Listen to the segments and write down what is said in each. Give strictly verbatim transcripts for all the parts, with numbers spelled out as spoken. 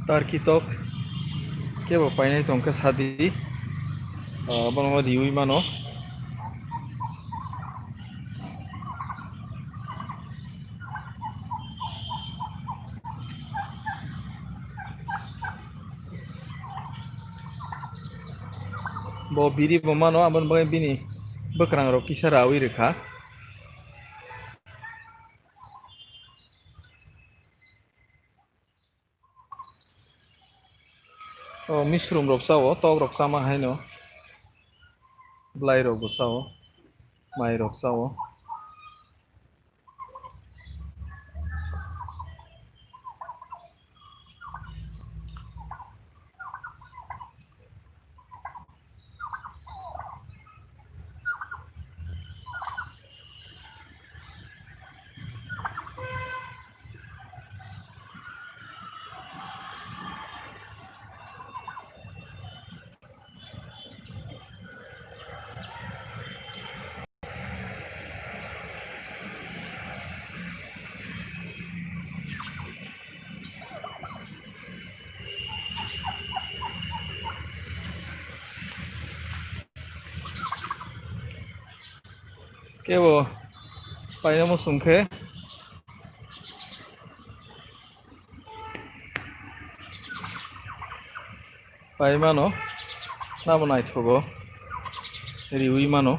Turkey tok kebo painai tongkhe sadi, ah, bono riwi mano. Bo biri bo mano, aboni bagwi bini bwkrang rok kisa rawi rwkha. O misrum rok sao, tok rok chama haino. Bwlai rok bo sao, mai rok sao. Kebo paina muchung khe. Pai mano, nabo naithogo, riwi mano.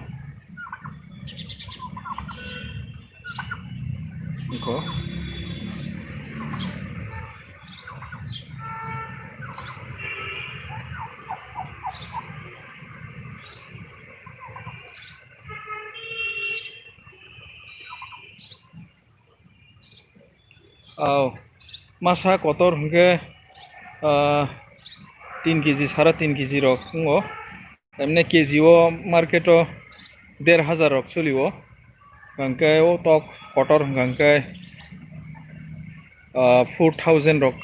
Iko. Au, masa kotor hwnkhe, ah, tin kg, sara tin kg rok wngo. Emne kg o market o der hajar rok solio. Hwnkhe o tok kotor hwnkhe, ah, four thousand rok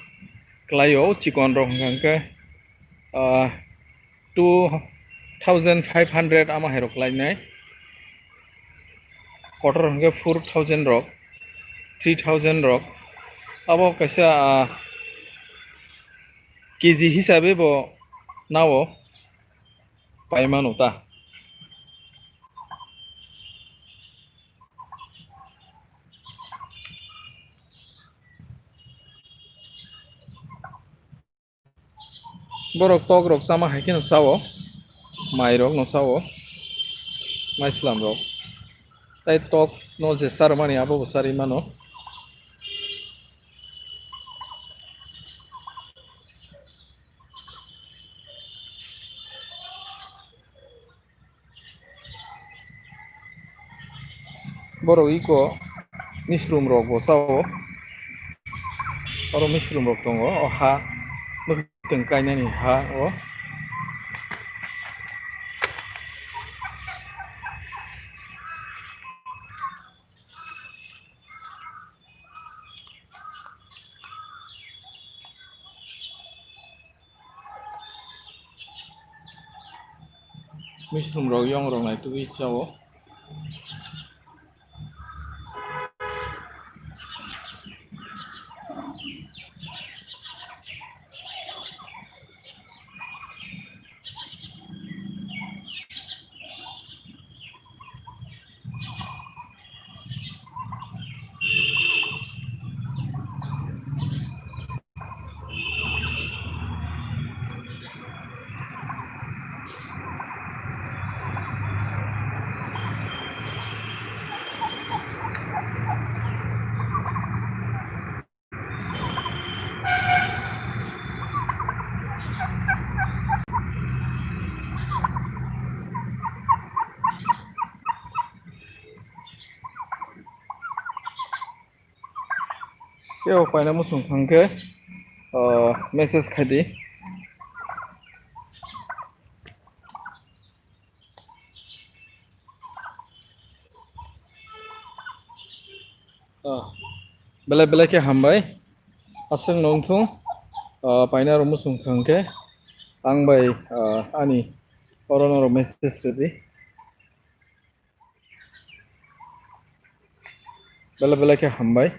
klaio, o chikon rok hwnkhe, ah, two thousand five hundred ama hai rok klainai. Kotor hwnkhe four thousand rok, three thousand rok. Abo kaisa, ah, kg hisabe bo nao pai mano ta. Borok tok rok chama hai kheno sao, mai rok no sao, mai slam rok. Tai tok no je charmani abo bo charwi mano. Borok iko misrum rok bo sao. Oro misrum rok tongo, o ha mwkhwtwng kainani ha o. Misrum rok yong rok nai tubui chao. Tei o paina muchung thang khe, o, message khai di. Ah, belai belai khe hambai. Aswk nongthung, ah, paina rok muchung thang khe ang bai, ah, ani oro norok message rwdi. Belai belai khe hambai.